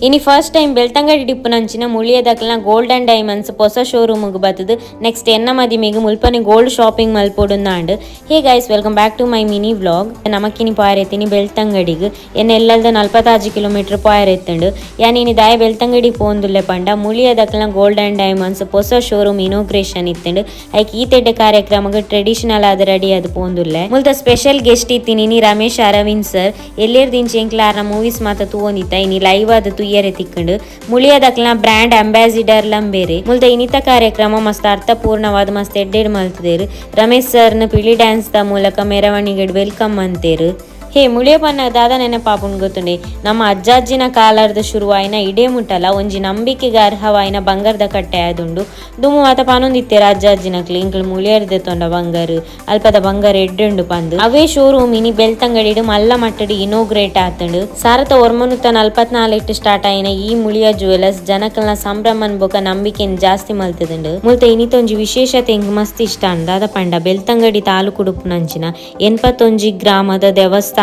ಇನಿ first time Belthangady ಡಿಪ್ಪುನಂಚಿನ ಮುಳಿಯದಕ್ಲ್ನ gold and diamonds ಪೊಸ ಶೋರೂಮ್ ಬತ್ತದು. ನೆಕ್ಸ್ಟ್ ಎನ್ನ ಮದಿಮೆಗ್ ಮುಲ್ಪನೆ ಗೋಲ್ಡ್ ಶಾಪಿಂಗ್ ಮಲ್ಪೊಡುಂದಾಂಡ್. Hey guys, welcome back to my mini vlog. ನಮಕಿನಿ ಪೋಯರೆತ್ತಿನಿ ಬೆಳ್ತಂಗಡಿಗ್. ಎನ್ನ ಎಲ್ಲಲ್ದ 46 ಕಿಲೋಮೀಟರ್ ಪೋಯರೆತ್ತುಂಡು. ಯಾನ್ ಇನಿ ದಾಯ ಬೆಳ್ತಂಗಡಿ ಪೋಂದುಲ್ಲೆ ಪಂಡ, ಮುಳಿಯದಕ್ಲ್ನ gold and diamonds ಪೊಸ ಶೋರೂಮ್ ಇನೋಗ್ರೇಷನ್ ಇತ್ತುಂಡು. ಐಕ್ ಈತೆಡ್ಡೆ ಕಾರ್ಯಕ್ರಮಗ್ ಟ್ರೆಡಿಷನಲ್ ಆದ್ ರೆಡಿ ಆದ್ ಪೋಂದುಲ್ಲೆ. ಮುಲ್ತ ಸ್ಪೆಷಲ್ ಗೆಸ್ಟ್ ಇತ್ತಿನಿ ರಮೇಶ್ ಅರವಿಂದ್ ಸರ್. ಎಲ್ಲೆರ್ ದಿಂಚ ಎಂಕ್ಲ ಮೂವೀಸ್ ಮಾತ ತೂವೊಂದಿತ್ತ, ಇನಿ ಲೈವ್ ಆದ್ ತುಯ್ಯರೆ ತಿಕ್ಕಂಡು. ಮುಳಿಯದಕ್ಲ್ನ ಬ್ರ್ಯಾಂಡ್ ಅಂಬಾಸಿಡರ್ ಲಂಬೇರೆ. ಮುಲ್ತ ಇನಿತ ಕಾರ್ಯಕ್ರಮ ಮಸ್ತ್ ಅರ್ಥಪೂರ್ಣವಾದ, ಮಸ್ತ್ ಎಡ್ಡೆಡ್ ಮಲ್ತದೇರು. ರಮೇಶ್ ಸರ್ನ ಪಿಳಿ ಡ್ಯಾನ್ಸ್ the ಮೂಲಕ ಮೆರವಣಿಗೆ welcome ಅಂತೇರು. ಹೇ, ಮುಳಿಯಪನ್ನ ದಾದ ನೆನಪಾಪುಂಡು ಗೊತ್ತುಂಡೆ? ನಮ್ಮ ಅಜ್ಜಾಜ್ಜಿನ ಕಾಲರ್ದ ಶುರುವಾಯಿನ ಇಡೇ ಮುಟ್ಟಲ ಒಂಜಿ ನಂಬಿಕೆಗೆ ಅರ್ಹವಾಯಿನ ಬಂಗಾರದ ಕಟ್ಟೆ ಆದುಂಡು. ದುಮ್ಮು ಮಾತ ಪನೊಂದಿತ್ತೇರು ಅಜ್ಜಾಜ್ಜಿನಕ್ಲು, ಇಂಕ್ಲು ಮುಳಿಯರ್ದೆ ತೊಂಡ ಬಂಗಾರು, ಅಲ್ಪದ ಬಂಗಾರ ಎಡ್ಡುಂಡು ಪಂದು. ಅವೇ ಶೋರೂಮ್ ಇನಿ ಬೆಳ್ತಂಗಡಿಡು ಮಲ್ಲ ಮಟ್ಟಡ್ ಇನೋಗ್ರೇಟ್ ಆತುಂಡು. 1944 ಸ್ಟಾರ್ಟ್ ಆಯಿನ ಈ ಮುಳಿಯ ಜುವೆಲರ್ಸ್ ಜನಕಲ್ನ ಸಂಭ್ರಮನ್ ಬೊಕ ನಂಬಿಕೆನ್ ಜಾಸ್ತಿ ಮಲ್ತದುಂಡು. ಮುಲ್ತ ಇನಿತೊಂಜಿ ವಿಶೇಷತೆ ಎಂಕ್ ಮಸ್ತ್ ಇಷ್ಟ ಅಂಡ್. ದಾದ ಪಂಡ, ಬೆಳ್ತಂಗಡಿ ತಾಲೂಕುಡುಪ್ಪುನಂಚಿನ 81 ಗ್ರಾಮದ ದೇವಸ್ಥಾನರ್ದ್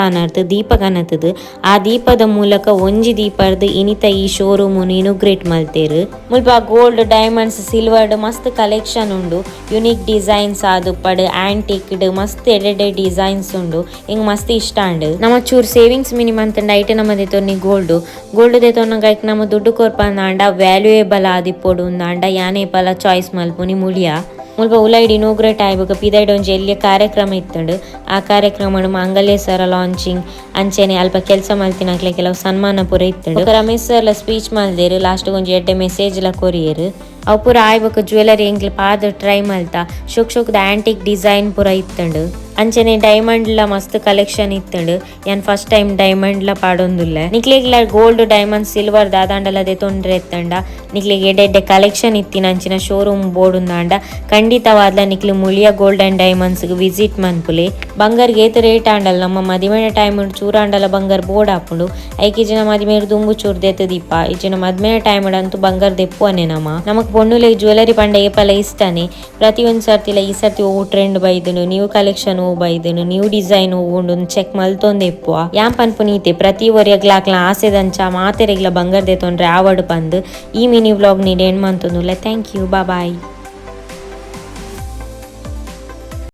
ದೀಪ ಕನತದು, ಆ ದೀಪದ ಮೂಲಕ ಒಂಜಿ ದೀಪರ್ದ್ ಇನಿತ ಈ ಶೋರೂಮ್ ಇನೋಗ್ರೇಟ್ ಮಲ್ತೇರು. ಮುಲ್ಪ gold, diamonds, silver ಮಸ್ತ್ ಕಲೆಕ್ಷನ್ ಉಂಡು. ಯುನಿಕ್ ಡಿಸೈನ್ಸ್ ಆದುಪ್ಪಡ್, ಆಂಟಿಕ್ ಮಸ್ತ್ ಎಡೆಡೆ ಡಿಸೈನ್ಸ್ ಉಂಡು. ಎಂಕ್ ಮಸ್ತ್ ಇಷ್ಟ ಅಂಡ್. ನಮ್ಮ ಚೂರ್ ಸೇವಿಂಗ್ಸ್ ಮಿನಿಮಮ್ ಅಂತಂಡ ಐಟ್ ನಮ್ಮ ದೆತೊನ್ನಿ ಗೋಲ್ಡ್. ಗೋಲ್ಡ್ ದೆತೊನ್ನಗ ಐಕ್ ನಮ್ಮ ದುಡ್ಡು ಕೊರ್ಪಂದಾಂಡ ವ್ಯಾಲ್ಯೂಯೇಬಲ್ ಆದಿಪ್ಪೊಡು ಅಂದಾಂಡ ಯಾನೇ ಪಲ ಚಾಯ್ಸ್ ಮಲ್ಪುನಿ ಮುಳಿಯ. ಮುಲ್ಪ ಉಲೈಡ್ ಇನೋಗ್ರೇಟ್ ಆಯ್ಬೊಕ ಪಿದೈಡ್ ಒಂಜಿ ಎಲ್ಯ ಕಾರ್ಯಕ್ರಮ ಇತ್ತುಂಡು. ಆ ಕಾರ್ಯಕ್ರಮ ಮಾಂಗಲ್ಯ ಸರ ಲಾಂಚಿಂಗ್, ಅಂಚೆನೆ ಅಲ್ಪ ಕೆಲಸ ಮಲ್ತಿನಕ್ಲೆ ಕೆಲವು ಸನ್ಮಾನ ಪೂರ ಇತ್ತುಂಡು. ಬೊಕ ರಮೇಶ್ ಸರ್ ಲ ಸ್ಪೀಚ್ ಮಲ್ದೇರು. ಲಾಸ್ಟ್ ಒಂಜಿ ಎಡ್ಡೆ ಮೆಸೇಜ್ ಲ ಕೊರಿಯೆರು. ಅವು ಪೂರ ಆಯ್ಬೊಕ ಜ್ಯುವೆಲರಿ ಎಂಕ್ಲು ಪಾದ ಟ್ರೈ ಮಲ್ತ. ಶೋಕ್ ಶೋಕ್ದ ಆಂಟಿಕ್ ಡಿಸೈನ್ ಪೂರ ಇತ್ತುಂಡು. ಅಂಚೆನೆ ಡೈಮಂಡ್ ಲ ಮಸ್ತ್ ಕಲೆಕ್ಷನ್ ಇತ್ತುಂಡು. ಯಾನ್ first time diamond ಲ ಪಾಡೊಂದುಲ್ಲೆ. ನಿಕ್ಲೆಗ್ಲ gold, diamond, silver ದಾದಾಂಡಲ ದೆತೊಂಡ್ರೆ ಇತ್ತಂಡ, ನಿಕ್ಲೆಗ್ ಎಡ್ಡೆ ಎಡ್ಡೆ ಕಲೆಕ್ಷನ್ ಇತ್ತಿನ ಅಂಚಿನ ಶೋರೂಮ್ ಬೋಡುಂದಾಂಡ, ಖಂಡಿತವಾದ್ಲ ನಿಕ್ಲು Muliya gold and diamonds visit ಮನ್ಪುಲೆ. ಬಂಗಾರ್ಗೆ ಏತ್ ರೇಟ್ ಆಂಡಲ ನಮ್ಮ ಮದಿಮೆದ ಟೈಮ್ ಚೂರಾಂಡಲ ಬಂಗಾರ ಬೋರ್ಡ್ ಆಪುಂಡು. ಐಕ್ ಇಜಿನ ಮದಿಮೆಡ್ ದುಂಬು ಚೂರ್ ದೆತ್ತದಿಪ್ಪ. ಇಜಿನ ಮದ್ಮೆದ ಟೈಮ್ ಅಂತೂ ಬಂಗಾರ ದೆಪ್ಪುವನೆ. ನಮ ನಮಕ್ ಪೊಣ್ಣುಲೆಗ್ ಜ್ಯುವೆಲರಿ ಪಂಡ ಏಪಲ ಇಷ್ಟನೇ. ಪ್ರತಿ ಒಂಜಿ ಸರ್ತಿಲ ಈ ಸರ್ತಿ ಒವು ಟ್ರೆಂಡ್ ಬೈದುಂಡು, ನ್ಯೂ ಕಲೆಕ್ಷನ್ ಒವು ಬೈದುಂಡು, ನ್ಯೂ ಡಿಸೈನ್ ಒವು ಉಂಡು ಚೆಕ್ ಮಲ್ತೊಂದೆ ಇಪ್ಪುವ. ಯಾನ್ ಪನ್ಪುನೀತೆ, ಪ್ರತಿ ಒರಿಯಗ್ಲ ಅಕ್ಲ ಆಸೆದಂಚ ಮಾತೆರೆಗ್ಲ ಬಂಗಾರ ದೆತೊಂಡ್ರೆ ಆವಡ್ ಪಂದ್ ಈ ಮಿನಿ ವ್ಲಾಗ್ ನೀಡ್ ಎಂಡ್ ಮಂತೊಂದುಲ್ಲೆ. Thank you, bye.